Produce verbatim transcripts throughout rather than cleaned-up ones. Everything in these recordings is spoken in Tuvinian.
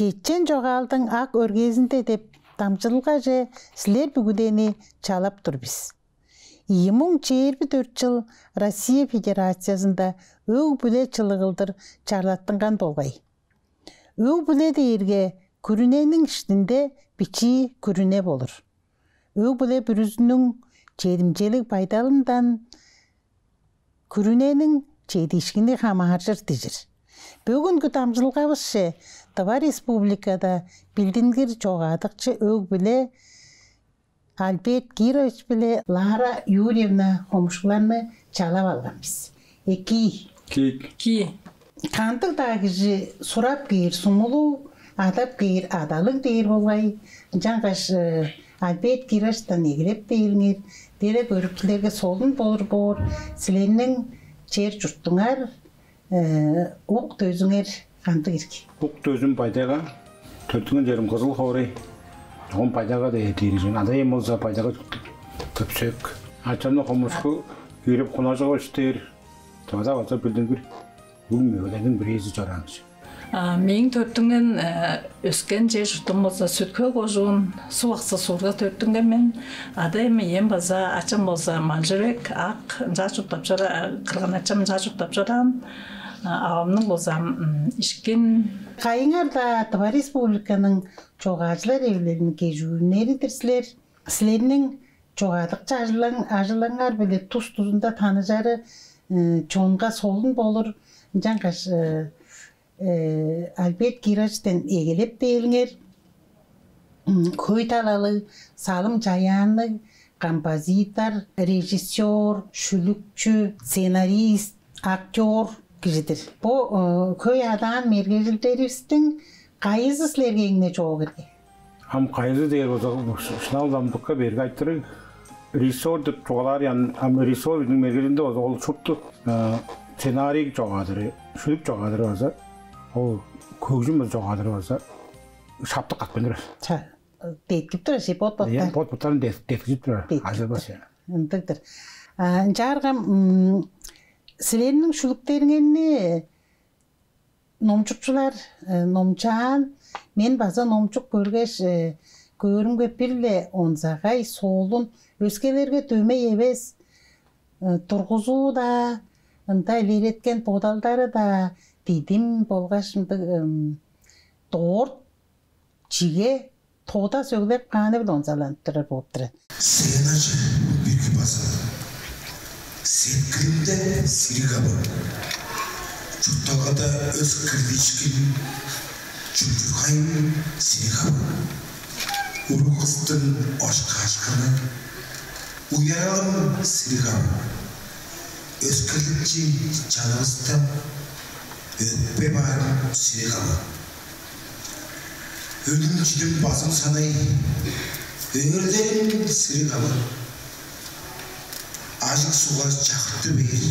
«Кечен чогаалдың ак өргээзинде» деп дамчыдылгаже силер бүгүдени чалап тур бис. Ийи муң чээрби дөрт чыл Россия Федерациязында өг-бүле чылы кылдыр чарлаттынган болгай. Өг-бүле дээрге күрүнениң иштинде бичии күрүне болур. Өг-бүле бүрүзүнүң чедимчелиг байдалындан күрүнениң чедиишкини хамааржыр дижир. Бөгүнгү дамчыдылгавысче Тыва Республикада билдингир чогаадыкчы өг-бүле Альберт Кирович биле Лара Юрьевна Хомушкуларны чалап алган бис. Экии. Киик. Кии. Кандыг-даа кижи сурап кээр сумулуг, адап кээр адалыг дээр болгай. Ынчангаш э, Альберт Кировичтен эгелеп бээриңер, дере көрүкчүлерге солун болур боор, силерниң чер-чуртуңар, э, ук-дөзүңер кандыг ирги? Ук-дөзүм Бай-Тайга, төрүттүнген черим Кызыл хоорай. Чогум Бай-Тайга дээр, дирижин. Ада-ием болза Бай-Тайга Төпсек. Ачамны Хомушку Киров Кунажыкович дээр. Тывада болза билдингир бүгүн мөгелерниң бирээзи чораан. А мээң төрүттүнген, э, өскен чер-чуртум болза Сүт-Хөл кожуун, Суг-Аксы суурга төрүттүнген мен. Ада-ием, ием база, ачам болза Манчүрек, Ак, ынчаар чурттап чора-, кырган-ачам ынчаар чурттап чораан. А авамның болза м, Ишкин. Кайыңар-даа Тыва Республиканың чогаалчылар эвилелиниң кежигүннери-дир силер. Силерниң чогаадыкчы ажылаң-, ажылыңар-биле тус-тузунда таныжары э, чонга солун болур. Ынчангаш э, э, Альберт Кировичтен эгелеп бээриңер. М, хөй талалыг, салым-чаяанныг, композитор, режиссер, шүлүкчү, сценарист, актер кижи-дир. Бо э, хөй адаан мергежилдеривистиң кайызы силерге эң-не чоок ирги? Ам кайызы дээр болза, шынап-ла ам дыка берге айтырыг. Режиссер деп чугаалаар, ам, ам режиссер, бистиң мергежилде болза ол шупту э, сценарий чогаадыры, шүлүк чогаадыры база, ол хөгжүм чогаадыры база шаптык катпайн турар. Ча, деткип турар ши, бот-боттар. Ийе, бот-боттарын дет-, деткижип турар. Деткип Ажырбас тур. Яа. Ындыг-дыр. А, ынчаарга м, силерниң шүлүктериңерни номчукчулар э, номчаан, мен база номчуп көргеш, э, көөрүмге бир-ле онзагай, солун, өскелерге дөмей эвес, э, тургузуу-даа, ында илереткен бодалдары-даа дидим болгаш ындыг ым, дорт, чиге, тода сөглеп кааны-биле онзаланып турар болуп турар. Сценаже бирги база сеткилимде сириг авыр, чуртталгада өс кирбишкин, чүмчүргайым сириг авыр, уруг кыстың ошкаашкыны, уяралым сириг авыр, өскерликчи чанывыста өкпе баарым сириг авыр. Өлүм чидим базым санай, өөрдерим сириг авыр. Ажык сугга чакырты бээр,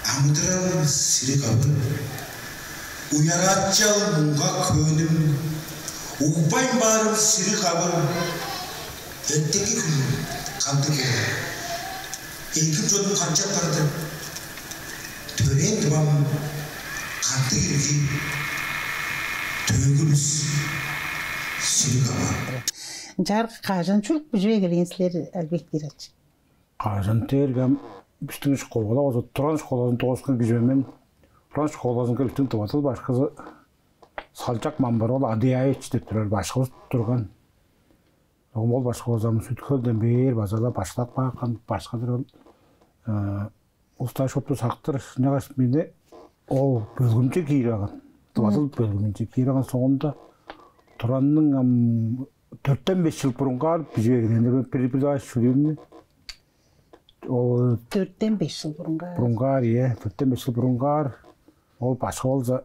амыдырал сириг авыр. Уяраачал муңга көөнүм, угбайн баарым сириг авыр. Эртеки хүн кандыг болур? Эки чонум канчап барды? Төрээн дывам кандыг ирги? Төөгүрүс сириг авар. Ынчаар кажан чүл бүжүвей келген силер, Альберт Кирович? Кажан дээрге ам бистиң школа болза, Туран школазын дооскан кижи мен. Туран школазынга бистиң тывадыл башкызы Салчак Мамбыр ол Адыяевич деп турар башкыбыз турган. Ол башкы болза Сүт-Хөлден бээр база-ла башкылап каапкан башкы-дыр ол. Улустар шупту сактыр, ынчангаш мени ол бөлгүмче киирип алган. Дывадыл бөлгүмче киирип алган соонда Туранның ам дөрттен беш чыл бурунгаар бижип эгелээннер мен бир-бир шүлүүмнү. Ол дөрттен беш чыл бурунгаар. Бурунгаар, ийе, дөрттен беш чыл бурунгаар ол башкы болза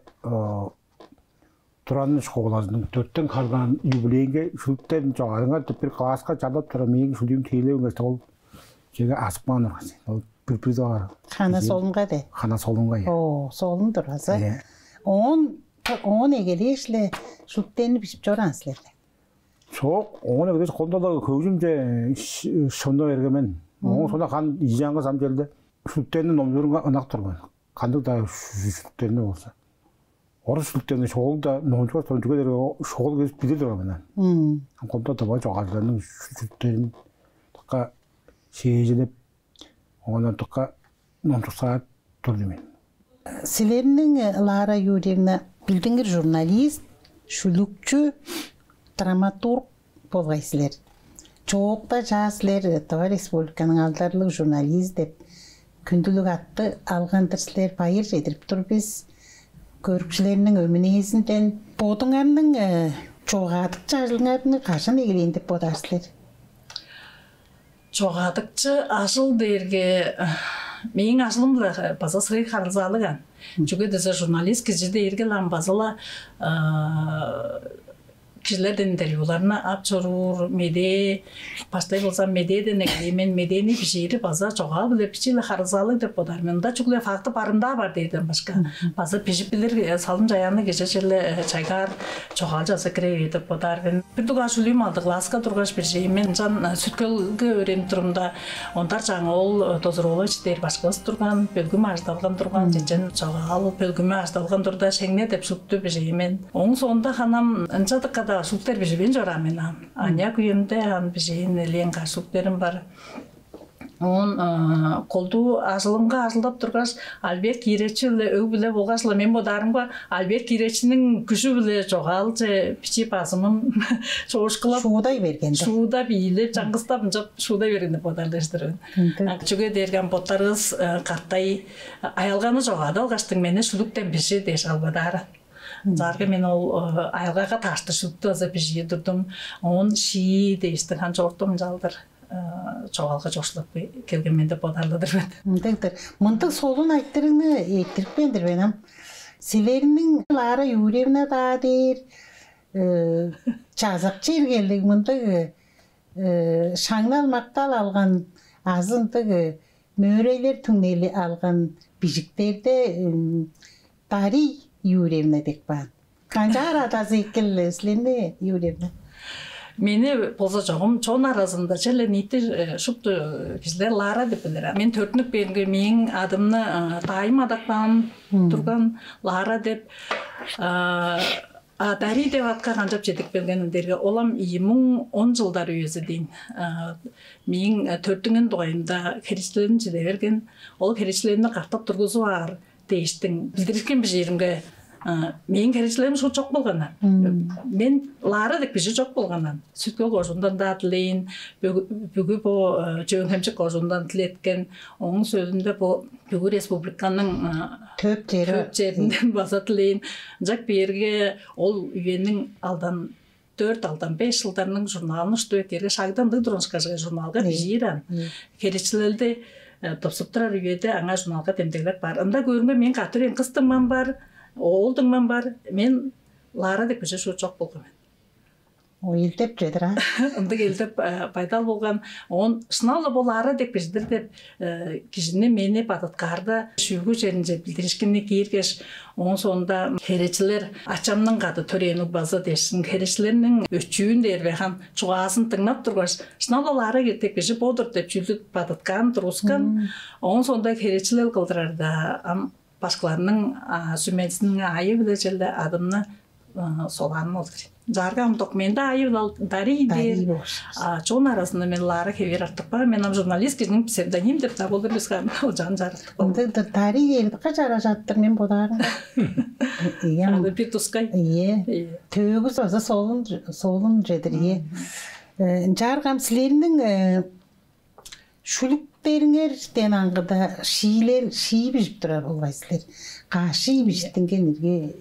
Туран школазының дөрттен харгаан юбилейинге шүлүктерин чогаадыңар деп бир класска чалап тура, мээң шүлүүм тиилевиңер деп ол чеге азып каан орган. Ол бир-бир доор. Хана солунга де. Хана солунга, я. О, солун тургаза. Э. Он он эгелээш-ле шүлүктерни бижип чораан силер бе? Чок, он эгелээш колдалар хөгжүмче шонда берген мен. Оон сода хан ижаңга самчелде шүлүктерни номчурунга ынак турган. Кандыг-даа шүлүктерни болса. Орус шүлүктерни шоолда номчугар сончуга дээрге шоол кээп билир турган мен. М. Комда давай чогаалчыларның шүлүктерин дыка шээжилеп, оон дыка номчуксаар турду мен. Силерниң, Лара Юрьевна, билдингир журналист, шүлүкчү, драматург болгай силер. Чоокта чаа силер Тыва Республиканың алдарлыг журнализи деп хүндүлүг атты алган-дыр силер, байыр чедирип тур бис. Көрүкчүлерниң өмүнээзинден бодуңарның, э, чогаадыкчы ажылыңарны кажан эгелээн деп бодаар силер? Чогаадыкчы ажыл дээрге, э, мээң ажылым-биле база сырый харылзаалыг аан. Чүге дизе журналист кижи дээрге-ле ам база-ла, э, кижилерден интервьюларны ап чоруур, медээ, баштай болза медээден эгелээн мен, медээни бижиири база чогаал-биле бичии-ле харылзаалыг деп бодаар мен. Ында чүгле факты барымдаа бар дээрден башка. Мгм. База бижип билир, э, салым-чаяанныг кижи черле, э, чайгаар чогаалче база кире бээр деп бодаар мен. Бир дугаар шүлүүм алды класска тургаш бижээн мен. Ынчан, э, Сүт-Хөлге өөренип турумда, Ондар Чаңгы-оол, э, Дозурович дээр башкывыс турган, бөлгүм ажыдалган турган, Мгм. чечен чогаал бөлгүмү ажыдалган турда, «Шеңне» деп шүлүктү бижээн мен. Ооң соонда ханам ынча дыка-даа шүлүктер биживейн чораан мен ам. Аныяк үемде ам бижээн элээн каш шүлүктерим бар. Оон, а, колдуу ажылымга ажылдап тургаш, Альберт Кирович-биле өг-бүле болгаш-ла, мен бодаарымга, Альберт Кировичиниң күжү-биле чогаалче бичии базымым чоокшулап, Шуудай берген-дир. Шуудап, ийилеп, чаңгыстап, ынчап шуудай берген деп бодаар-дыр мен. Ындыг. А, чүге дээрге ам боттарывыс, э, кады аялганы чогаадып алгаштың, мени шүлүктен бижи дээш албадаар. Мгм. Ынчаарга мен ол, э, аялгага таарыштыр шүлүктү база бижиир турдум. Оон шии дээштиң, ханчоорту ынчалдыр, э, чогаалга чоокшулап келген мен деп бодаар-дыр мен. Ындыг-дыр. Мындыг солун айтырыгны эрттирипкен-дир мен ам. Силерниң Лара Юрьевна-даа дээр, э, чазак чергелиг мындыг, э, шаңнал-мактал алган азы ындыг, э, мөөрейлер түңнели алган бижиктерде, м, Дарий Юрьевна деп каан. Канчаар адазы экил силерни, Юрьевна? Мени болза чогум чон аразында черле ниити, э, шупту кижилер Лара деп билир. Мен төрүттүнүп кээрге, мээң адымны, э, даайым адап каан Мм. турган, Лара деп. А, а Дарий деп атка канчап чедип келгенин дээрге, ол ам ийи муң он чылдар үези дээн. А, мээң, э, төрүттүнген дугайымда херечилелим чиде берген. Ол херечилелимни катап тургузуп аар дээштиң билдиришкен бижээримге, а, мээң херечилелим шуут чок болган аан. Мм. Мен Лара деп кижи чок болган аан. Сүт-Хөл кожуундан-даа дилээн, бүгү, бүгү бо, э, Чөөн-Хемчик кожуундан дилеткен, ооң сөөлүнде бо бүгү республиканың, э, төп чери, төп черинден база дилээн. Ынчап кээрге, ол үениң алдан дөрт, алдан беш чылдарның журналын уштуп эккээрге, шагда ындыг турган ышкаш, журналга Ийе. бижиир аан. Ийе. Херечилелди, э, тыпсып турар үеде аңаа журналга демдеглеп каар. Ында көөрүмге, мээң кады төрээн кыс дуңмам бар, оол дуңмам бар. Мен Лара деп кижи шуут чок болган мен. Ол элдеп чүве-дир аа. Ындыг элдеп, э, байдал болган. Оон шынап-ла бо Лара деп кижи-дир деп, э, кижини, мени бадыткаарда, шүүгү черинче билдиришкинни кииргеш, ооң соонда херечилер, ачамның кады төрээн угбазы дээштиң, херечилерниң өчүүн дээр бе, харын, чугаазын дыңнап тургаш, шынап-ла Лара деп кижи бо-дур деп чүүлдү бадыткаан, тургускан. Мм. Ооң соонда херечилел кылдырарда, ам башкыларның, а, сүмезиниң аайы-биле черле адымны, а, солаан ол-дур. Ынчаарга ам документте аайы-биле Дарий Дарий дээр. Болуш. А, чон аразында мен Лара хевээр артып каан. Мен ам журналист кижиниң псевдоним деп-даа болур бис, харын, ол чаан чарылтып каан. Ындыг-дыр, Дарий дээр дыка чараш ат-тыр, мен бодаарымга. Ийе. Аны бир тускай. Ийе. Ийе. Төөгү база солун, солун чүве-дир, ийе. Мгм. Э, ынчаарга ам силерниң, э, шүлүктериңерден аңгыда шиилер, шии бижип турар болгай силер. Каш шии бижиттинген ирги,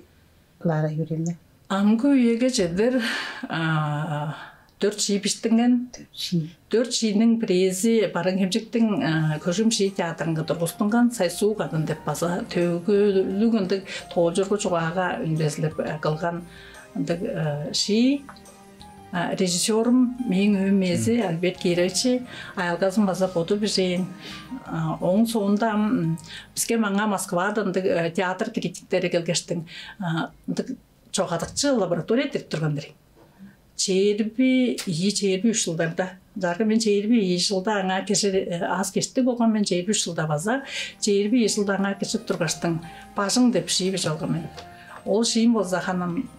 Лара Юрьевна? Амгы үеге чедир, а, дөрт шии бижиттинген. Дөрт шии. Дөрт шииниң бирээзи Барыын-Хемчиктиң, а, Хөгжүм-шии театрынга тургустунган, «Сайсуу кадын» деп, база төөгүлүг ындыг тоолчургу чугаага үндезилеп, а, кылган ындыг, а, шии. А, режиссёрум мээң өөм ээзи Альберт Кирович, аялгазын база боду бижээн. А, ооң соонда ам, м, биске маңаа Москвадан ындыг, э, театр критиктери келгештиң, а, ындыг чогаадыкчы лаборатория эрттирип турган-дыр ийин. Чээрби ийи, чээрби үш чылдарда. Ынчаарга мен чээрби ийи чылда аңаа киржир, э, аас-кежиктиг болган мен, чээрби үш чылда база, чээрби ийи чылда аңаа киржип тургаштың, «Бажың» деп шии бижип алган мен. Ол шиим болза ханам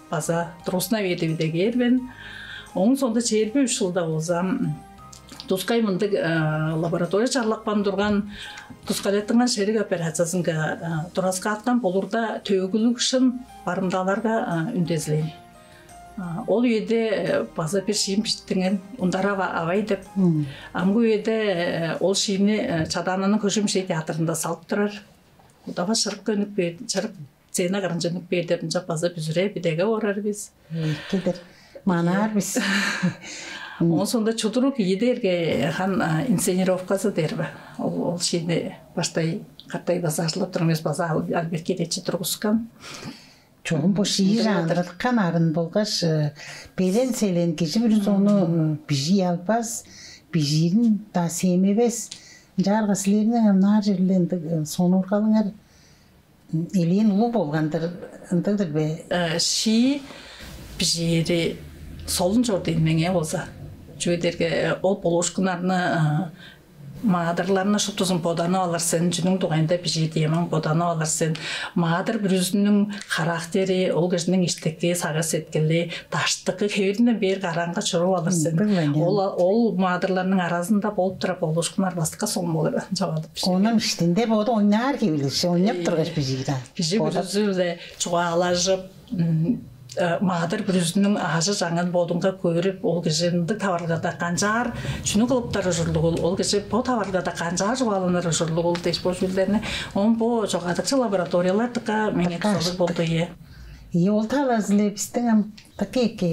база тургузуна бээр деп идегээр мен. Ооң соонда чээрби үш чылда болза тускай мындыг лаборатория чарлапкан турган, тускайлаттынган шериг операциязынга тураскааткан болурда, төөгүлүг шын барымдааларга үндезилээн. Ол үеде база бир шиим биштиңен, Ундарава авай деп. Амгы үеде ол шиимни Чадаананың Хөжүм шии театрында салып турар. Удава шырык көнүп бээр, шырык сцена кырынче үнүп бээр деп, ынчап база бүзүрээр, бидеге орар бис. Кедер манаар бис. Оон соонда чудурук ийи дээрге хан инсценировказы дээр бе? Ол ол шиини баштай катай база ажылдап турган эвес, база Альберт Кедечи тургускан. Чогум бо шии жанры дыка нарын болгаш белен-селен кижи бүрүзү ону бижий албас, бижиирин-даа сээм эвес. Ынчаарга силерниң ам наар черле ындыг сонуургалыңар элээн улуг болган-дыр, ындыг-дыр бе? Шии бижиири солун чор дээн меңээ болза. Чүге дээрге ол болуушкуннарны, маадырларны шуптузун боданып алыр сен, чүнүң дугайында бижиир дээм, боданып алыр сен. Маадыр бүрүзүнүң характери, ол кижиниң иштики сагыш-сеткили, даштыкы хевиринден бээр караңга чуруп алыр сен. Ол ол маадырларның аразында болуп тура болуушкуннар база дыка солун болур, чогадып бижиир. Оон иштинде боду ойнаар хевирлиг, ойнап тургаш бижиир. Кижи бүрүзү-биле чугаалажып, маадыр бүрүзүнүң аажы-чаңын бодунга көрүп, ол кижи ындыг таварылгада канчаар, чүнү кылыптар ужурлугул, ол кижи бо таварылгада канчаар чугааланыр ужурлугул дээш, бо чүүлдерни. Оон бо чогаадыкчы лабораториялар дыка меңээ дузалыг болду, ийе. Ийе, ол талазы-биле бистиң ам дыка эки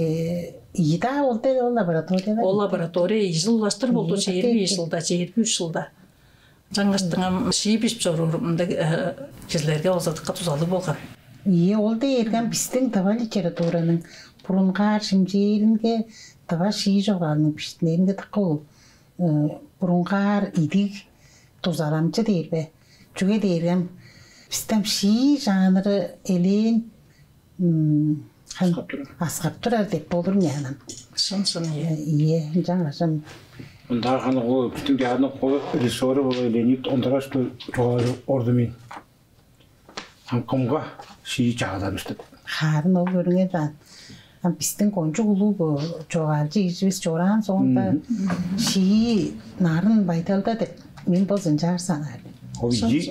ийи-даа ол дээр, ол лабораториялар. Ол лаборатория ийи чыл улаштыр болду, чээрби ийи чылда, чээрби үш чылда. Чаңгыстың ам шии бижип чоруур мындыг кижилерге болза дыка дузалыг болган. Ийе, ол дээрге ам бистиң тыва литератураның бурунгаар шимчээринге, тыва шии чогаалының биштинээринге дыка ол бурунгаар идиг дузаламчы дээр бе? Чүге дээрге ам бистиң ам шии жанры элээн м, хан-, аскап турар, аскап турар деп болур, няанам. Шын, шын, ийе. Э, ийе, ынчангаш ам. Мында ханы ол бүтүн театрның хо режиссеры болу Леонид Ондрашты чугаалажып орду мен. Ам кымга шии чагыдарбыс деп. Хаарын ол көрүңер даан. Ам бистиң кончуг улуг чогаалчы киживис чораан соонда шии нарын байдалда деп мен болза ынчаар санаар мен. Ол ийи,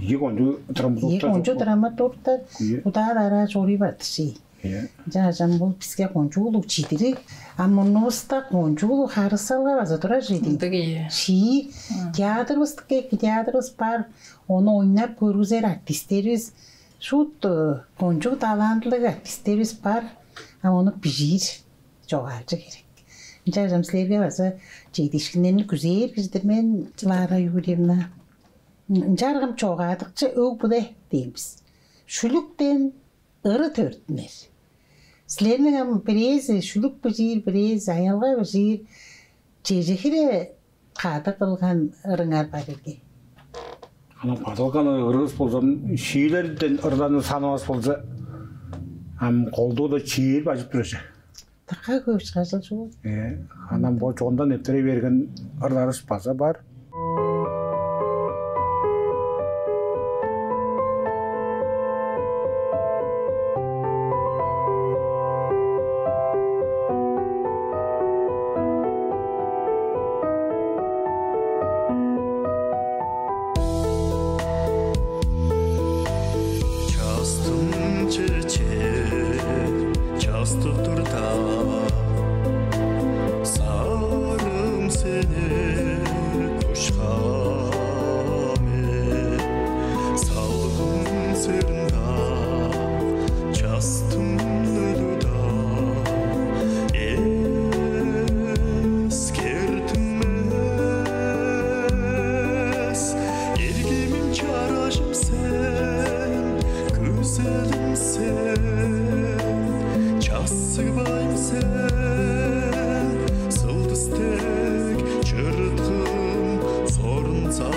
ийи кончуг драматург. Ийи кончуг драматургтар. Ийе. Удаа-дараа чоруй барды шии. Ийе. Ынчангаш ам бул биске кончуг улуг чидириг. А мурнувуста кончуг улуг харыысалга база турар чүве дийин. Ындыг, ийе. Шии театрывыс дыка эки, театрывыс бар. Ону ойнап көргүзер артистеривис шуут кончуг талантылыг артистеривис бар. А ону бижиир чогаалчы херек. Ынчангаш ам силерге база чедиишкиннерни күзээр кижи-дир мен, Лара Юрьевна. Ынчаарга ам чогаадыкчы өг-бүле дээн бис. Шүлүктен ыры төрүттүнер. Силерниң ам бирээзи шүлүк бижиир, бирээзи аялга бижиир. Чеже хире кады кылган ырыңар бар ирги? Анаа кады кылган ырывыс болза, шиилерден ырларны санавас болза, ам колдууда чээрби ажып турар че. Дыка көп чыгажыл чугул. Э, анаа бо чондан нептерей берген ырларывыс база бар. Частым чечек частып турда, сарым сени кочкам эм, салгын сырында частым ыдыда, эскертинмес. Эргимим, чаражым сен, күзелим сен, чассыгбайым сен, сылдыс дег чырыткым, сорунсам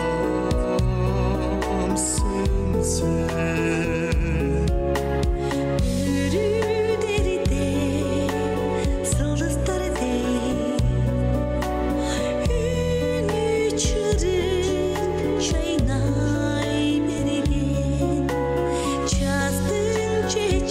сен сен. Өрүдерде сылдыстар дег, үнү чырык шайнай берген, частың чечек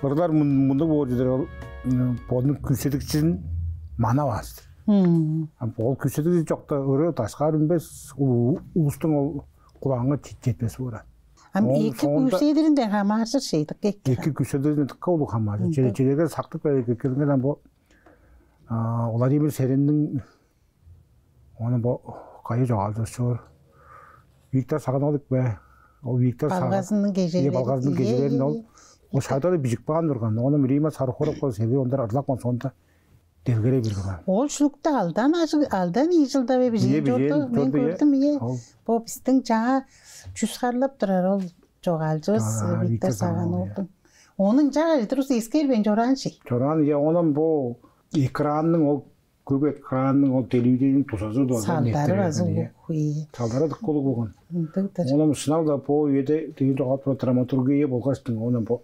Ырлар мындыг боор чүве-дир, ол бодунуң күүседикчизин манап аар-дыр. А ол күүседикчизи чокта ыры дашкаар үнмес, улустуң ол кулаанга четпес боор. Ам эки күүседиринде хамааржыр шейлик эки. Эки күүседиринде дыка улуг хамааржыр. Чеже чегеге сактып келген ам бо Владимир Серенниң, ону бо кайы чогаалчызы чоор, Виктор Саган-оолович бе? Ол Виктор Саган балгазының кежээлерин, балгазының кежээлерин ол ол шагда-даа бижип каан турган. Ону Римма Сархоровка сели ондар ырлап каан соонда делгерей берген. Ол шүлүктү алдан ажы алдан ийи жылда бе бижээн чорду. Мен көрдүм, ие. Бо бистиң чаа чүс харлап турар ол чогаалчывыс Виктор Саган-оолович. Оның чаа дурус эскербейн чораан ши. Чораан, ие, онан бо экранның, ол көк экранның, ол телевидениениң дузазы да салдары базы улуг, ие. Салдары дыка улуг болган. Ындыг-дыр. Онан шынап-ла бо үеде деген чогаап турар драматургия болгаштың, онан бо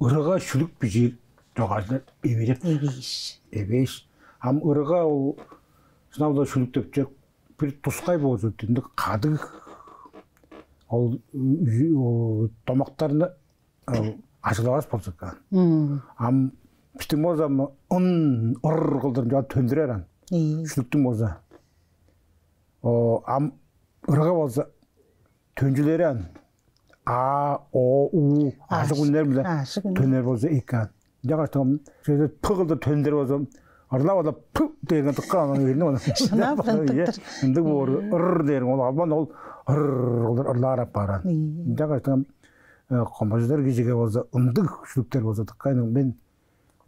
ырыга шүлүк бижиир чогаалчылар эвээш. Эвээш. Эвээш. Ам ырыга ол шынап-ла шүлүк деп чек бир тускай болчу, дүндүк кадыг ол домактарны ажылавас болза экен. Ам бистиң болза ын ыр кылдыр жок төндүрер ан. Шүлүктүң болза. Ам ырыга болза төнчүлери ан а, о, у, ажык үннер биле төнер болза эки ан. Жагаш там сөзү п кылдыр төндер болза, ырлап ала п деген дыкка анын эрни. Шынап ындыктыр. Ындыг боор ыр дээрин ол албан ол ыр кылдыр ырлаар аппааран. Жагаш там композитор кижиге болза ындыг шүлүктер болза дыкка мен.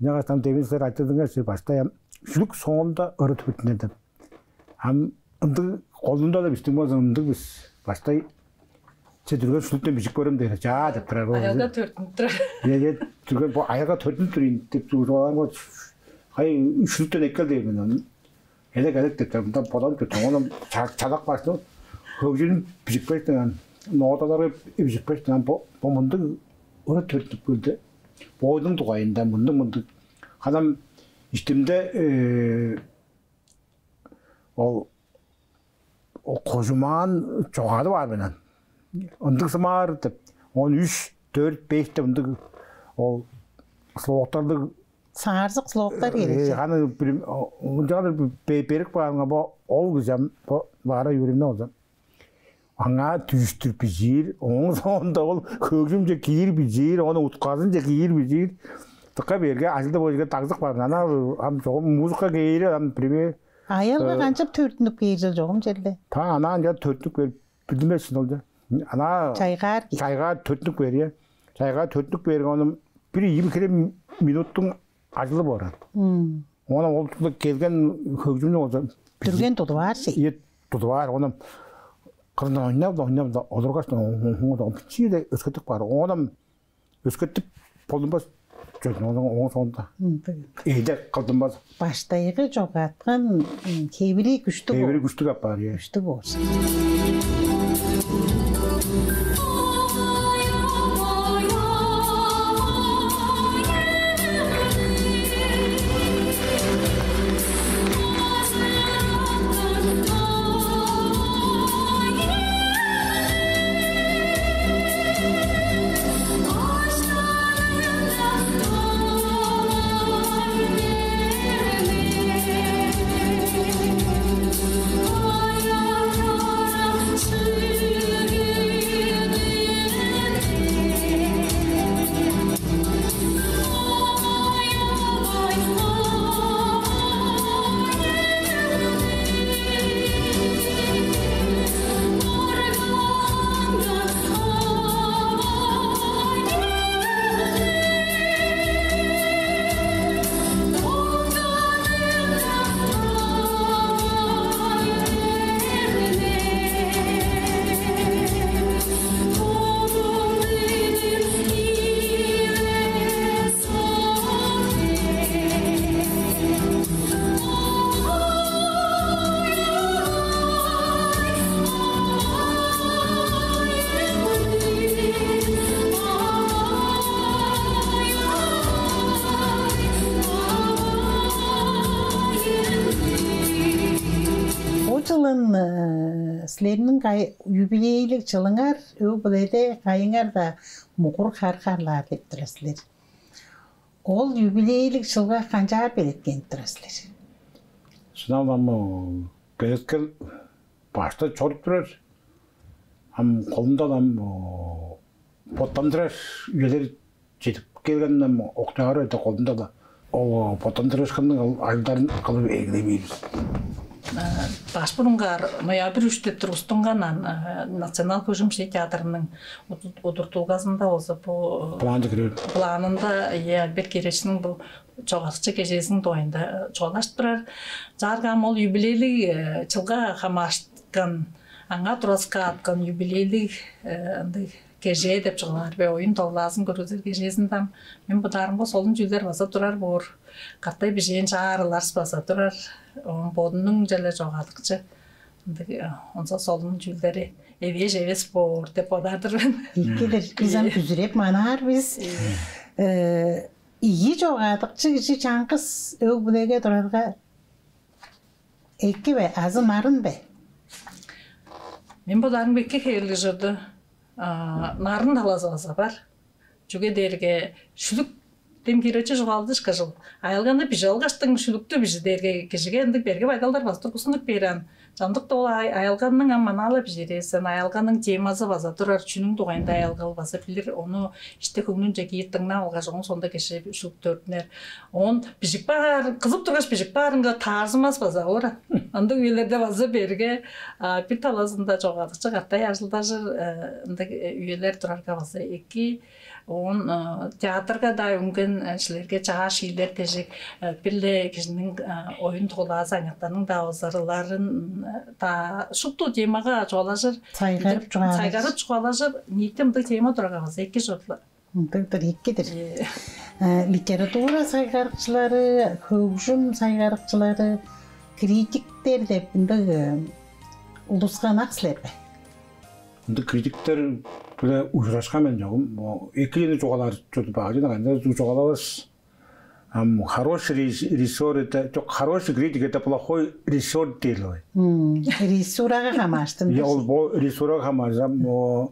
Жагаш там демин силер айтырдыңар силер баштай ам шүлүк соонда ыры түбүттүнер деп. Ам ындыг колунда да бистиң болза ындыг бис баштай че түрген шүлүктен бижип көрөм дээр. Жаа деп турар. Аялга төртүнүп турар. Е, е, түрген бо аялга төртүнүп турайын деп турган го. Хай шүлүктен эккел дейм мен. Элек элек деп турар. Мындан бодам чөтөң. Оном чалак баштым. Хөгжүн бижикпештиң ан. Ноталары бижикпештиң ан бо бо мындыг ыры төртүнүп келди. Бойдуң дугайында мындыг мындыг. Ханам иштимде ол ол кожумаан чогаадып аар менен. Ындыг сымаар деп, он үч, төрт, беш деп ындыг ол слогтарлыг саарзык слогтар керек. Аны ынчаалар берип баарыңа бо ол кижи ам бо баара юрүмүнө болза аңаа дүжүстүр бижиир, ооң соонда ол хөгжүмче киир бижиир, ону утказынче киир бижиир. Тыка берге ажылда боюнга дагзык бар. Ана ам чогум музыка кээри ам пример. Аялга канчап төрүттүнүп кээр чыл чогум черде? Та ана ынча төрүттүнүп кээр билдимес син олча. Ана чайгаар кээр. Чайгаар төрүттүнүп кээр я. Чайгаар төрүттүнүп кээрге ону бир ийи хире минуттуң ажылы боор. Ону ол келген хөгжүмнү болза дүрген тудуп аар сий. Ийе, тудуп аар. Ону кырында ойнап да ойнап да олургаш чиде өскөтүп каар. Ону өскөтүп болунмас чөөн ону оң соонда. Эйде кылдынмас. Баштайгы чогааткан хевири күштү. Хевири күштү апаар, иә. Күштү болсун. Ылын, э, силерниң кай-, юбилейлиг чылыңар өг-бүледе кайыңар-даа мугур хар харлаар деп турар силер. Ол юбилейлиг чылга канчаар белеткенип турар силер? Шынап ам, э, белеткел башта чоруп турар. Ам колунда ам, о, боттандырар үелер чедип келгенинден октябрь айда колунда-ла ол боттандырыышкынның ол ажылдарын кылып эгелей бээр бис. Баш бурунгаар ноябрь үш деп тургустунган ан, э, Национал хөгжүм-шии театрының уду-, удуртулгазында болза бо, э, Планче кирер. Планында, э, Альберт Кировичтиң бо чогаадыкчы кежээзиниң дугайында, э, чугаалажып турар. Чаарга ам ол юбилейлиг, э, чылга хамаарышкан, аңаа тураскааткан юбилейлиг, э, ындыг кежээ деп чугаалаар бе, оюн-тоглаазын көргүзер кежээзинде ам мен бодаарымга солун чүүлдер база турар боор. Катай бижээн чаа арыларыс база турар. Оон бодунуң черле чогаадыкчы ындыг, э, онза солун чүүлдери эвээш эвес боор деп бодаар-дыр мен. Ийе. Эки-дир. Бис ам бүзүреп манаар бис. Ийе. Э, ийи чогаадыкчы кижи чаңгыс өг-бүлеге турарга эки бе азы нарын бе? Мен бодаарымга эки хевирлиг чорду. А, нарын талазы база бар. Чүге дээрге шүлүк дем киречи чугаалдышкаш ол. Аялганы бижип алгаштың шүлүктү бижи дээрге кижиге ындыг берге байдалдар база тургустунуп бээр аан. Чамдыкта ол ай-, аялганның ам манаала бижири сен, аялганның темазы база турар, чүнүң дугайында аялгал база билир, ону иште көңнүнче киир дыңнап алгаш, ооң соонда кижи шүлүк төрүттүнер. Оон бижип баар, кызып тургаш бижип баарынга таарзымас база оор. Ындыг үелерде база берге, а, бир талазында чогаадыкчы катай ажылдажыр, э, ындыг, э, үелер турарга база эки. Оон, э, театрга-даа үнген, э, силерге чаа шиилер дежик, э, бир-ле кижиниң, э, оюн-тоглаазы аныяктарның-даа озарыларын, м, э, та шупту темага чугаалажыр. Сайгарып чугаалажыр. Сайгарып чугаалажыр, ниити ындыг тема турарга база эки чордулар. Ындыг-дыр, эки-дир. Э, литература сайгарыкчылары, хөгжүм сайгарыкчылары, критиктер деп ындыг, э, улуска ынак силер бе? Ындыг критиктер-биле ужурашкан мен чогум. О, эки чүнү чугаалаар чорду, багай чүнү кайда чугаалавас. Ам хороший режиссер это, чок, хороший критик это плохой режиссер дээр-ле бай. М, режиссурага хамаарыштыр. Я, ол бо режиссурага хамаарыштыр. Ам о,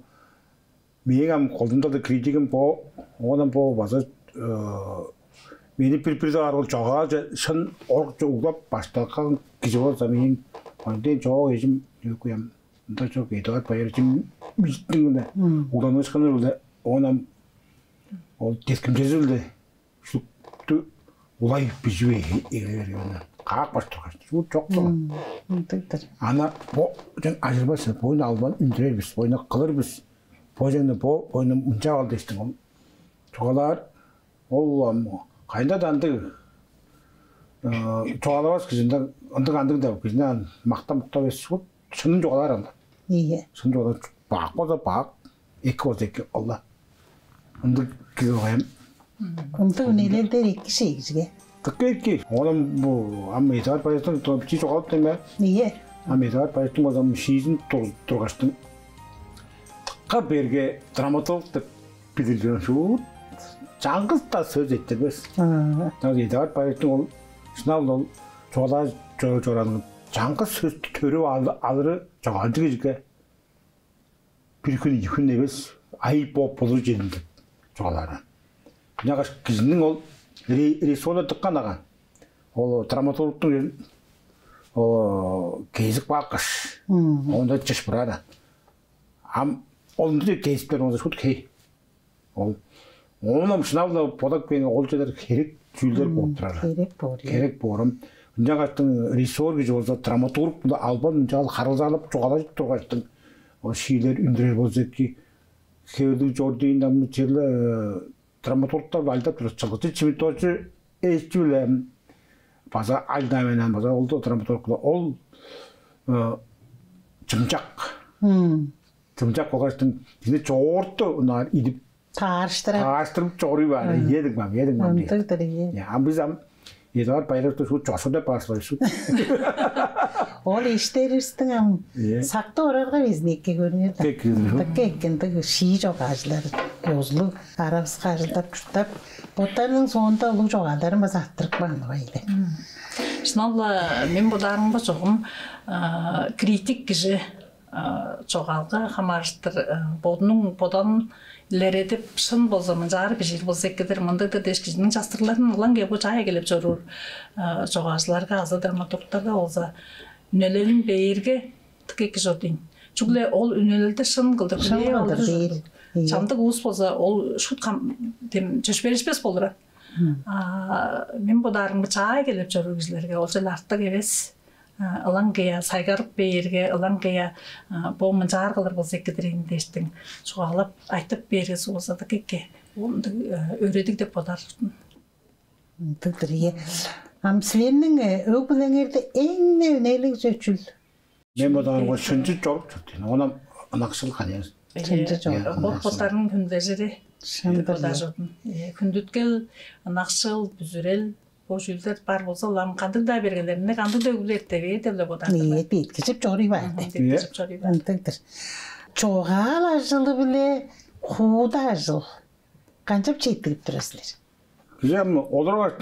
мээң ам колдуунда-даа критигим бо, оон ам бо база, э, мени бир-бир дугаар ол чогаалче шын орукче углап баштаткан кижи болза, мээң онден чоок эжим, өкү ам, ында чок, Эдуард Байырович Мижиттиң-не. Мм. Угланыышкыны-биле, оон ам ол деткимчези-биле шупту улай бижип эгелей берген. Каап баш тургаш, шуут чок болган. Мм, ындыг-дыр. Ана бо чен ажырбас, боюн албан үндүрер бис, боюна кылыр бис. Бо ченде бо, боюну мынча ал дээштиң ол. Чугаалаар, ол ам кайында-даа ындыг, э, чугаалавас кижинде ындыг андыг деп кижини ан мактап-муктап эвес, шуут шынын чугаалаар анда. Ийе. Шынын чугаалаар, бак болза бак, эки болза эки, ол-ла. Ындыг кижи болгай ам. Ындыг үнелелдер эки шей кижиге. Дыка эки. Оон бо ам Эдуард Байыровичтиң бичии чугаалап деме. Ийе. Ам Эдуард Байыровичтиң болза ам шиизин тур-, тургаштың дыка берге драматург деп билдирген шуут. Чаңгыс-даа сөс эрттирбес. Аа. Ынчангаш Эдуард Байыровичтиң ол шынап-ла ол чугаалаар чо-, чораанын чаңгыс сөстү төрүп ал-, алыры чогаалчы кижиге бир хүн, ийи хүн эвес, ай бооп болур чедим деп чугаалаар. Ынчангаш кижиниң ол ре-, режиссура дыка ынак аан. Ол драматургтуң ол кезип каапкаш, мгм, оонда чыпшыраар аан. Ам ол ындыг кезиптер болза шуут хей. Ол, оон ам шынап-ла бодап кээрге, ол черлер херек чүүлдер болуп турар. Херек боор, ийе. Херек боор ам. Ынчангаштың режиссёр кижи болза, драматург-биле албан ынчаар харылзаалап, чугаалажып тургаштың, ол шиилер үндүрер болза эки, хевирлиг чор дээн ам черле, э, драматургтар-биле ажылдап турар. Чылгычы Чимит-Доржу эжи-биле база ажылдап, мен ам база ол драматург-биле. Ол, э, чымчак. Мм. Чымчак болгаштың, бизин чоорту ынаар идип, таарыштырып, таарыштырып чоруй баар. Мгм. Ийе дег мам, ийе дег мам дээш. Ындыг-дыр, ийе. Я, ам бис ам Эдуард Байырович шуут чошку деп бааспай шуут. Ол эштеривистиң ам сактып орарга безин эки көрүңер да. Эки көрүңер. Дыка эки ындыг шии чогаалчылар, ёзулуг аравыска ажылдап чурттап, боттарының соонда улуг чогаалдарын база арттырып каан болгай эле. Шынап-ла, мен бодаарымга чогум критик кижи чогаалга хамаарыштыр бодунуң бодалын илередип, шын болза, мынчаар бижиир болза экидир, мындыг-дыр дээш, кижиниң частырыгларын ылаңгыя бо чаа эгелеп чоруур чогаалчыларга азы драматургтарга болза үнелелин бээрге дыка эки чор дейн. Чүгле ол үнелелди шын кылдыр билээ кылдыр бээр. Чамдык улус болза, ол шут кам дем чөпшээрешпес болур. А мен бодаарымга чаа эгелеп чоруур кижилерге ол чүве артык эвес. Ылаңгыя сайгарып бээрге, ылаңгыя бо мынчаар кылыр болза экидир ийин дээштиң чугаалап айтып бээрге сугузадык эки. Ол ындыг өөредиг деп бодаар турдум. Ындыг-дыр, ийе. Ам силерниң өг-бүлеңерде эң-не үнелиг чөчүл? Мен бодаарымга шынчы чоруп чордуйн. Онам ынакшыл, конечно. Шынчы чоруп. Бот-боттарының хүндежири. Шын-дыр, бодаар чордум. Хүндүткел, ынакшыл, бүзүрел, бо чүүлдер бар болза, улам кандыг-даа бергелеринде кандыг-даа өгүл эртевээр деп-ле бодаар. Ийе, бээткижип чоруй баар деп. Бээткижип чоруй баар. Ындыг-дыр. Чогаал ажылы биле хууда ажыл канчап четтигип турар силер? Кижи ам олургаш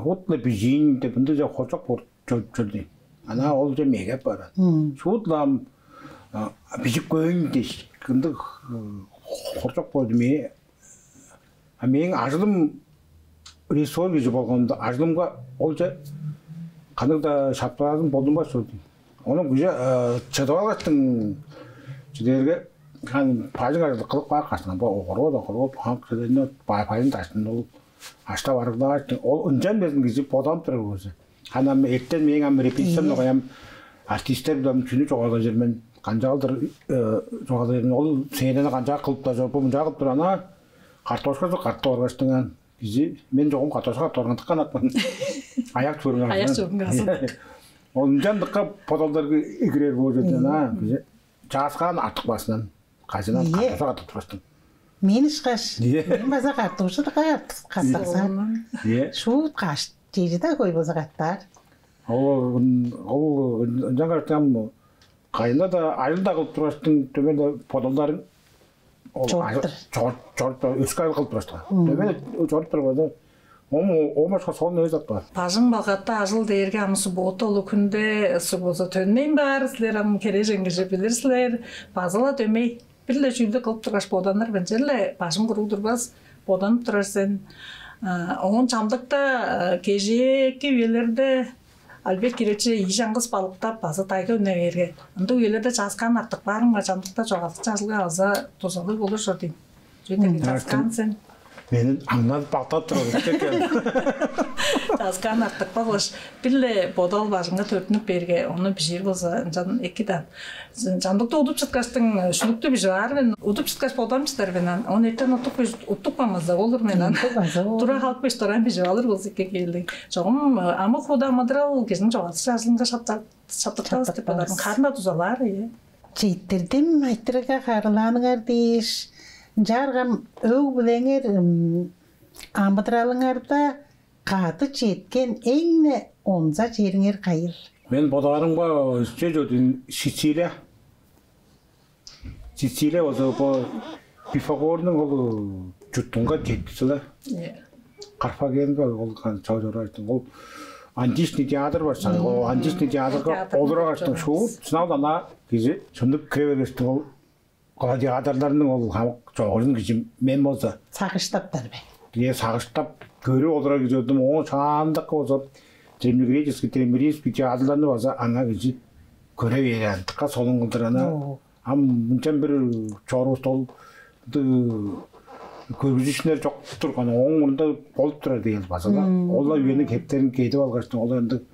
хут-ла бижиин деп ындыг чок хоржок болуп чоруп чорду. Ана ол же меге барат. Шуут-ла ам бижип көйн дээш ындыг хоржок болду мээ. А мээң ажылым режиссер кижи болганда, ажылымга олче кандыг-даа шаптыраазым болдунмас чорду. Ону кижи чыдып алгаштың чүдээрге, хан бажың ажылдык кылып каапкаштың, бо огороо-даа огороо, баан кыдыыны бажын даштын ол аштап арыглагаштың, ол ынчан безин кижи бодап турар болза. Хан ам эртен мээң ам репетициям, ийе, ногаям артистер биле чүнү чугаалажыр мен, канчаалдыр чугаалажыр мен, ол сценаны канчаак кылып-даа чор, бо мынчаа кылып тур, ана картошкасы картып оргаштыңан. Кижи, мен чогум картошка картып органдыкка ынакпын. Аяк чуурунга, аяк чуурунга. Ол ынчандыкка бодалдарга игирер боор чордун, а кижи чааскаан артыкпазындан кажынан, ийе, картошка картып тургаштың. Мен ышкаш, ийе, мен база картуучу дыка картаксам. Ийе. Шуут каш чеже-даа хөй болза каттаар. Ол ол ынчан картам. Кайында-даа ажыл-даа кылып тургаштың, дөмей-ле бодалдарың ол чоруптур. Чоруптур, өске ажыл кылып тургаштың. Дөмей-ле чоруптур болза, ом ом башка сонун эвес ат бар. Бажың-балгатта ажыл дээрге ам суббота улуг хүнде суг болза төнмейн баар, силер ам херээжен кижи билир силер. База-ла дөмей бир-ле чүүлдү кылып тургаш боданыр мен, черле бажың куруг турбас, боданып турар сен. Оон чамдыкта кежээки үелерде Альберт Кирович ийи чаңгыс балыктап база тайга үне бээрге, ындыг үелерде чааскаан артык баарымга, чамдыкта чогаалчы ажылга база дузалыг болур чор дейм. Чүге дээрге чааскаан сен. Мени аңнадып бактап турар экен. Чааскаан артык баглаш бир-ле бодал бажыңга төрүттүнүп бээрге, ону бижиир болза ынчан эки даан. Чамдыкта удуп чыткаштың шүлүктү бижип аар мен. Удуп чыткаш бодам чыдар мен ан. Он эртен уттук уттук бамаза болур мен ан. Тура халып беш дораан бижип алыр болза экен келдиң. Чогум амы хууда амыдырал кижиниң чогасы чажылынга шаптыктабыс деп бодадым. Карын да дузалаар, ие. Чииттердим айтырыга харылааныңар дээш, ынчааргам өг-бүлеңер амыдыралыңарда кады четкен эң-не онза чериңер кайыл? Мен бодаарымга, че чодун Сицилия. Сицилия болза бо Пифагорнуң ол чуртунга четкизиле. Карфагенге ол чоо чорайтын. Ол античный театр бар чагы. Ол античный театрга олурагачтың шуут сынал ана кижи чымдып кире бергештиң, ол гладиаторларның ол хамык чогулун кижи мен болза сагыштаптар бе? Дие сагыштап көрүп олурар кижи болдум. Оон шаандакка болза древнегреческий, древнеримский театрларны база аңаа кижи көре бээр, антыкка солун кылдыр ана. Ам мынчан бир чорувуста ол көргүзүшүнер чок турган, ооң мурнунда болуп турар деген база-ла. Ол-ла үениң хептерин кедип алгаш, ол ындыг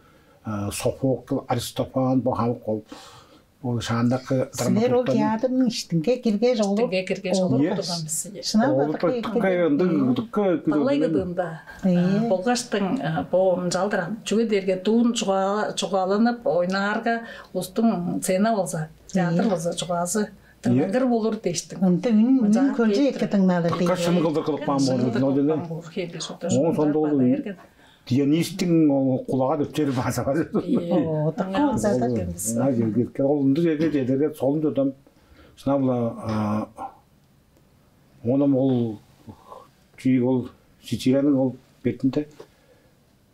Софокл, Аристофан, бо хамык ол Ол шаандакы силер ол драматургтарның театрның иштинге киргеш олур. Иштинге киргеш олур. Ийе. Турган бис. Шынап-ла олурда дыка эки. Дыка ындыг дыка Балай кыдыында. Болгаштың бо ынчалдыр ан. Чүге дээрге дуун чугааланып ойнаарга устуң сцена болза, театр болза чугаазы тыңнангыр болур дээштиң. Ында үн үн көлче эки тыңнаалар. Дыка шын кылдыр кылып каан болду. Ол жерде. Оон сондо ол Дионистиң ол кулага деп чери база база. О, такой. Ол ынча келген. Ол ындыг черге чедерге солун чордум. Шынап-ла, оон ол чүү, ол Сицилияның ол бетинде,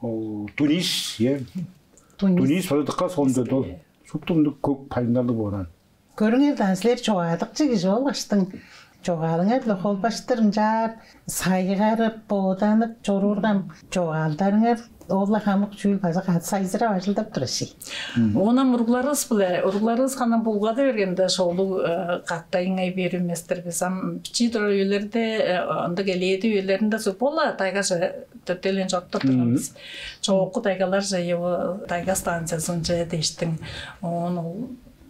ол Тунис, е. Тунис. Тунис база дыка солун чорду ол. Шупту мындыг көк пальмалыг бооран. Көрүңер даан, силер чогаадыкчы кижи болгаштың, чогаалыңар-биле холбаштыр ынчаар сайгарып, боданып чоруургам, чогаалдарыңар ол-ла хамык чүүл база кады сайзырап ажылдап турар ши. Оон ам уругларывыс-биле, уругларывыс ханам булгады бергенде, шоолуг катайыңай бээр эмес-тир бис. Ам бичии турар үелерде, ындыг элээди үелеринде суп ол-ла тайгаже төттелген чоруптар турган бис. Чоокку тайгаларже, тайга станциясынче дээштиң. Оон ол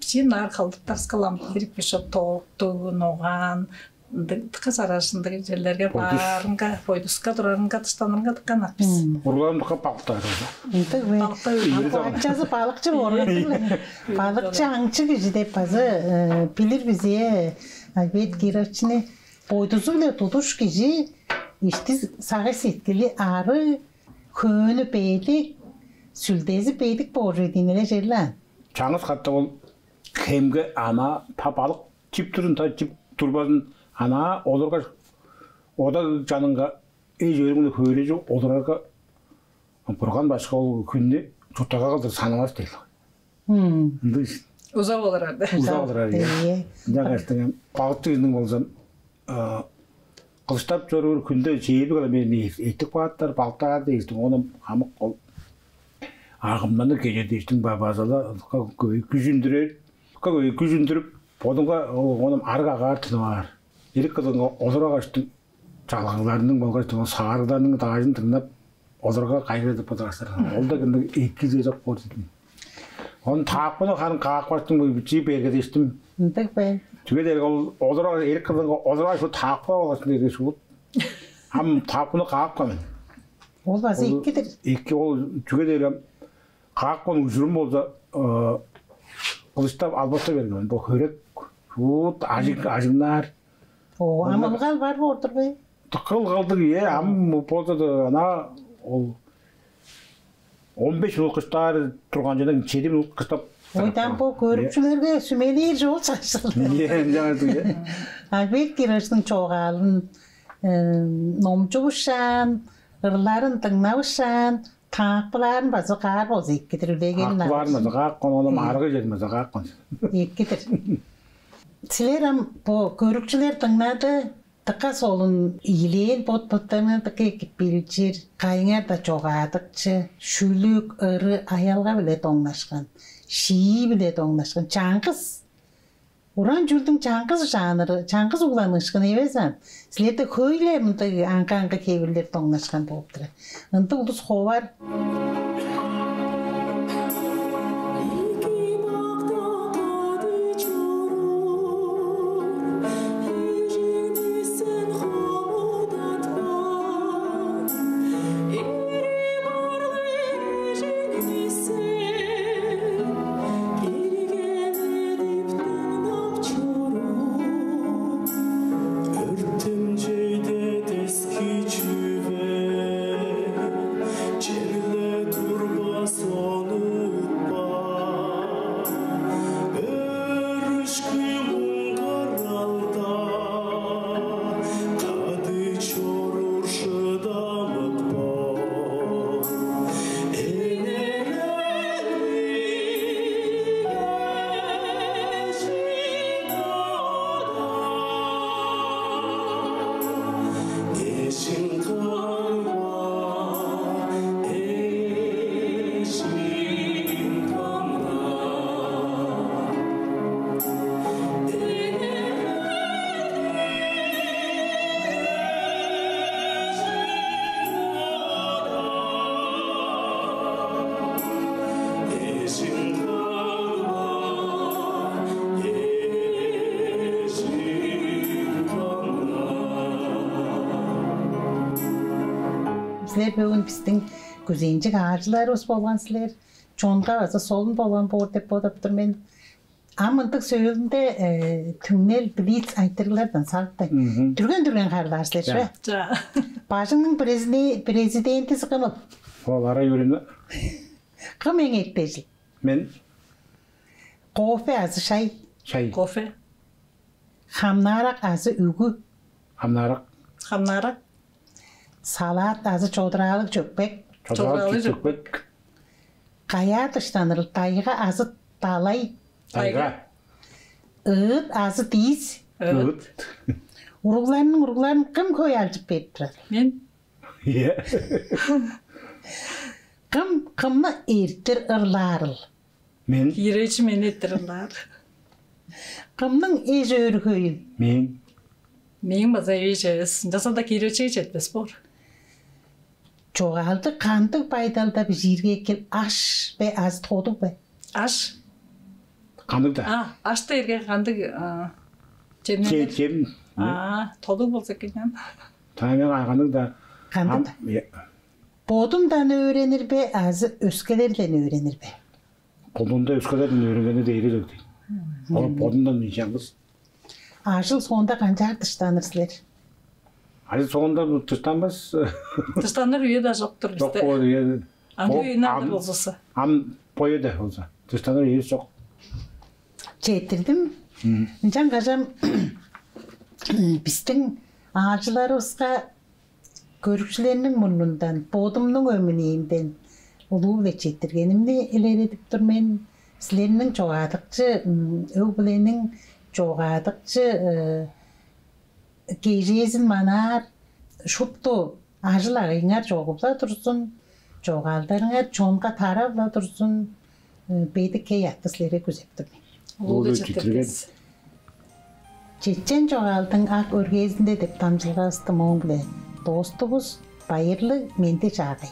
бичии ынаар халдыктарскалам бир бишоп тооктуг, ногаан, ындыг дыка чараш ындыг черлерге баарынга, бойдуска турарынга, дыштанырынга дыка ынак бис. Уругларым дыка балыктаар. Ындыг бе? Балыкта үй. Ачазы балыкчы болган. Балыкчы, аңчы кижи деп база билир бис, э, Альберт Кировични. Бойдузу-биле тудуш кижи, ишти сагыш-сеткили арыг, хөөнү бедик, сүлдези бедик боор чүве-дир ийин, эле черле. Чаңгыс катап ол хемге ана та балык чип турзун, та чип турбазын, ана олургаш, ода чанынга эш-өөрүң-биле хөөрежип олурарга, Бурган башка ол хүннү чуртталгага кылдыр санавас дээр. Ындыг уза болур ада. Уза болур ада. Ынчангаштың балыкчы кижиниң болза, кылыштап чоруур, хүнде чээрби километр эттип кааттар, балыктаар дээштиң, ону хамык ол агымнаныр кежер дээштиң, база-ла күжүндүрер, күжүндүрүп, бодунга ону арыг агаар тынып аар. Эрик кыдыынга олурагаштың, чалгыгларының болгаш саарыгларының даажын дыңнап, оларга кайгы деп бодаарсыңар. Ол дег ындыг эки чүве чок боор дидим. Ону таакпыны харын каапкаштың, бо бичии бергедештим. Ындыг бе? Чүге дээрге ол олурар, эрик кыдыынга олурар, шуут таакпы алгаш дээрге шуут. Ам таакпыны каапкан мен. Ол база экидир. Эки ол, чүге дээрге каапкан ужурум болза, кылыштап албатта берген. Бо хөрек шуут ажыг, ажыңнаар. О, ам ылгал бар боор-дур бе? Дыка ылгалдыг, ийе, ам болза-даа, ана ол он беш минут кылыштаар турган черден чеди минут кылыштап. Ойдан бо көрүкчүлерге сүмелээр чоол чажыл. Ийе, ынчангаш, ийе. Альберт Кировичтиң чогаалын номчувушаан, ырларын дыңнавышаан, таакпылаарын база каар болза экидир, үлегерин. Таакпылаарын база каапкан, ону аргы черин база каапкан. Экидир. Силер ам бо көрүкчүлер дыңнады, дыка солун, ийилээн, бот-боттарыңар дыка эки билчир, кайыңар-даа чогаадыкчы, шүлүк, ыры, аялга-биле доңнашкан, шии-биле доңнашкан, чаңгыс, уран чүүлдүң чаңгыс жанры, чаңгыс угланыышкын эвес аан. Силерде хөй-ле мындыг аңгы-аңгы хевирлер доңнашкан болуп турар. Ындыг улус ховар. Өртемчейде дески чүве, черле турбас, ону утпа. Өрүшкү муңгаралда кады чоруур шыдамык бо. Силер бөгүн бистиң күзенчиг аалчыларывыс болган силер. Чонга база солун болган боор деп бодап тур мен. А мындыг сөөлүнде түңнел блиц айтырыглардан салыптайн. Дүрген-дүрген харылаар силер, чүве? Чаа. Бажыңның президентизи кымыл? Олар үйренме. Кым эң эртежил? Мен. Кофе азы шай? Шай. Кофе. Хамнаарак азы үгү? Хамнаарак. Хамнаарак. Салаат азы чодураалыг чөкпек? Чодураалыг чөкпек. Каяа дыштанырыл, тайга азы далай? Тайга. Ыыт азы диис? Ыыт. Уругларның уругларын кым хөй алчып берип турар? Мен. Ийе. Кым кымны эртир ырлаарыл? Мен. Киречи мени эртир ырлаар. Кымның эш-өөрү хөйүл? Мен. Мээң база эш эвес. Ынчалза-даа киречиге четпес боор. Чогаалды кандыг байдалда бижиирге экил, аш бе азы тодуг бе? Аш. Кандыг-даа? А, аш дээрге кандыг? Чемненер. Чем. А, тодуг болза экен. Тайга кандыг-даа. Кандыг-даа. Бодумдан өөренир бе азы өскелерден өөренир бе? Бодумдан, өскелерден өөренгени дээри деп дейм. Ол бодумдан чаңгыс. Ажыл соонда канчаар дыштаныр силер? Ажыл соонда дыштанмас. Дыштаныр үе-даа чок-тур бисте. Чок боор үе. Ам бо үе ынаар болза. Ам бо үеде болза дыштаныр үе чок. Четтирдим. Ынчан кажан бистиң аалчыларывыска көрүкчүлерниң мурнундан бодумнуң өмүнээнден улуу-биле четтиргенимни илередип тур мен. Силерниң чогаадыкчы, өг-бүлениң чогаадыкчы кежээзин манаар шупту ажыл-агыйыңар чогуп-ла турзун, чогаалдарыңар чонга тарап-ла турзун, бедик хей-аътты силерге күзеп тур мен. Улуу-биле четтиргенивис. «Чечен чогаалдың ак өргээзинде» деп дамчылгавысты мооң-биле доостувус. Байырлыг, менди-чаагай.